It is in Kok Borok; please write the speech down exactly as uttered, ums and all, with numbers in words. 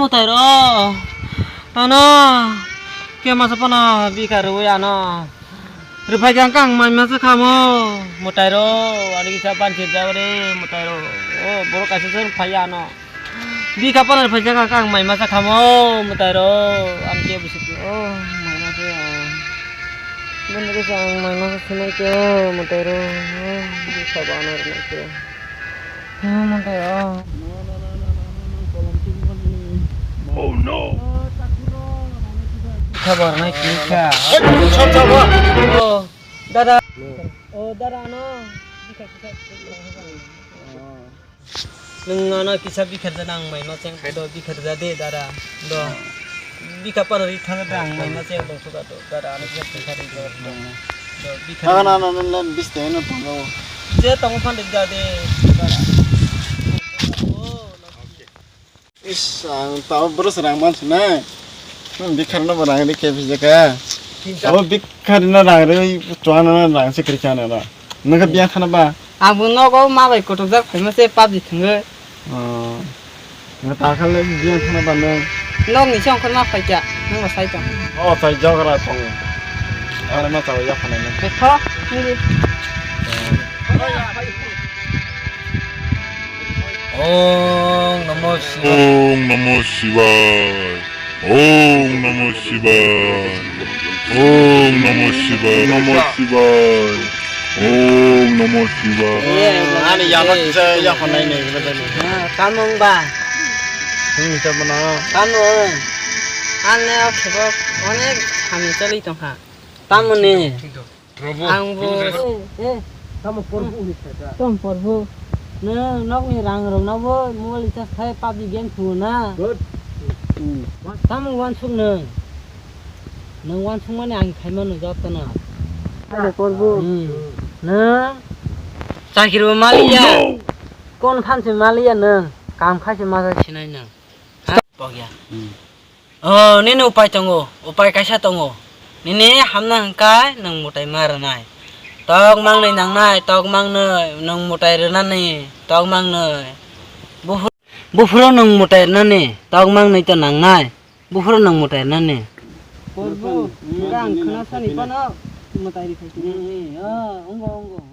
Mwtai rw. Ano. Khe masa phano bikha rwui ano. Rwphai khe ang kang mai masa khamo. Mwtai rw. Ani kisa panchir jagre mwtai rw. O borok kaisa se phai ano. Bikha phano rwphai khe ang kang mai masa khamo. Mwtai rw. Ang khe bisi o mai masa. Bini kisa ang mai masa sinai khe mwtai rw. Bikha bana rwnai khe. Mwtai rw. Oh no! Khabar nai kisa. Oh, dada. Oh, dada no. Nwng ano kisa bikha da nang mai ma cheng do bikha da de dada. Do. Bikha pano ri thang da ang mai ma cheng do suka do dada ano kisa bikha ri do. Do bikha. Ano ano ano biste no tongo. Je tongo phan da de dada. Oh. Is, ang tao boro se rang mansinai. Nang bikharno bo rang ri khe phijaka. Abo bikharno rang ri, chuano rang se kri chana ra. Nang kha biya khana ba? Ang bo nogo ma bai kotok jak phaima se pabji thangwi. Oh. Nang ta khale biya khana ba nang. Nok ni song khana phaikya, nang bo sai tong. Oh, sai jagra tong. Ang ma chao ya khana nang. Kho, ngi. Om Namo Shivaya. Om Namo Shivaya. Om Namo Shivaya. Om Namo Shivaya. Namo Shivaya. Om Namo Shivaya. Ani yama kisa ya khonai ne gila jani. Tamung ba. Hmm, tamana. Tamung. Ane o khebo onek hamya chali tongkha. Tamoni. Ang bo. Eh, eh, tamo porbu ni saka. Tom porbu. Nwng nokni rang rok no bo mobile recharge khai pabji game thungo na. Good. Hmm. Tamo wansuk nwng. Nwng wansuk mani ang khai mano joto no. Tamo porbu. Hmm. Nwng chakiri bo maliya. Oh, no! Kon phan se maliya nwng. Kam khai se ma sinai nwng. Ha? Pokya. Hmm. Oh, nini upai tongo, upai kaisa tongo. Nini hamna hwnkhe nwng mwtai ma rwnai. Tok mangnwi nangnai, tok mangnwi nwng mwtai rwnani, tok mangnwi. Buphuru, buphuru nwng mwtai rwnani, tok mangnwi to nangnai. Buphuru nwng mwtai rwnani. Porbu, hmm, ang khna sani phano mwtai ri khai tini. Hmm, hmm, oh, wngo, wngo.